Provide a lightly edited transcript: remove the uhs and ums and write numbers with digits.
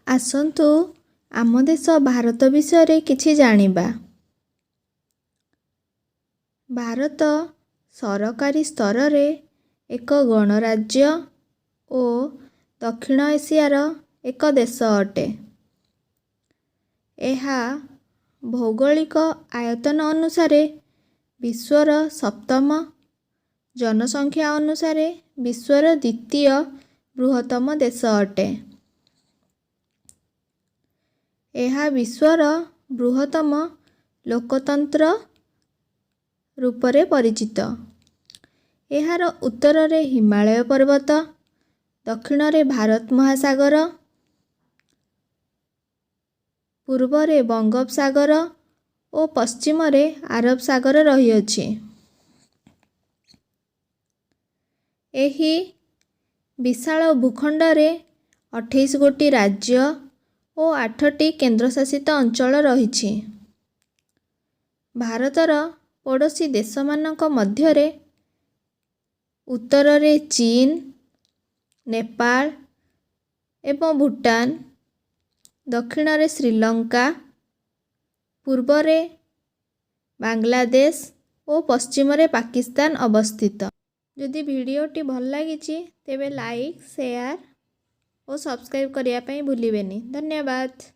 ଆସନ୍ତୁ ଆମ ଦେଶ ଭାରତ ବିଷୟରେ କିଛି ଜାଣିବା। ଭାରତ ସରକାରୀ ସ୍ତରରେ ଏକ ଗଣରାଜ୍ୟ ଓ ଦକ୍ଷିଣ ଏସିଆର ଏକ ଦେଶ ଅଟେ। ଏହା ଭୌଗୋଳିକ ଆୟତନ ଅନୁସାରେ ବିଶ୍ୱର ସପ୍ତମ, ଜନସଂଖ୍ୟା ଅନୁସାରେ ବିଶ୍ୱର ଦ୍ୱିତୀୟ ବୃହତ୍ତମ ଦେଶ ଅଟେ। ଏହା ବିଶ୍ୱର ବୃହତ୍ତମ ଲୋକତନ୍ତ୍ର ରୂପରେ ପରିଚିତ। ଏହାର ଉତ୍ତରରେ ହିମାଳୟ ପର୍ବତ, ଦକ୍ଷିଣରେ ଭାରତ ମହାସାଗର, ପୂର୍ବରେ ବଙ୍ଗୋପସାଗର ଓ ପଶ୍ଚିମରେ ଆରବ ସାଗର ରହିଅଛି। ଏହି ବିଶାଳ ଭୂଖଣ୍ଡରେ 28 ଗୋଟି ରାଜ୍ୟ ଓ 8ଟି କେନ୍ଦ୍ରଶାସିତ ଅଞ୍ଚଳ ରହିଛି। ଭାରତର ପଡ଼ୋଶୀ ଦେଶମାନଙ୍କ ମଧ୍ୟରେ ଉତ୍ତରରେ ଚୀନ, ନେପାଳ ଏବଂ ଭୁଟାନ, ଦକ୍ଷିଣରେ ଶ୍ରୀଲଙ୍କା, ପୂର୍ବରେ ବାଂଲାଦେଶ ଓ ପଶ୍ଚିମରେ ପାକିସ୍ତାନ ଅବସ୍ଥିତ। ଯଦି ଭିଡ଼ିଓଟି ଭଲ ଲାଗିଛି, ତେବେ ଲାଇକ୍, ସେୟାର ଓ ସବସ୍କ୍ରାଇବ୍ କରିବା ପାଇଁ ଭୁଲିବେନି। ଧନ୍ୟବାଦ।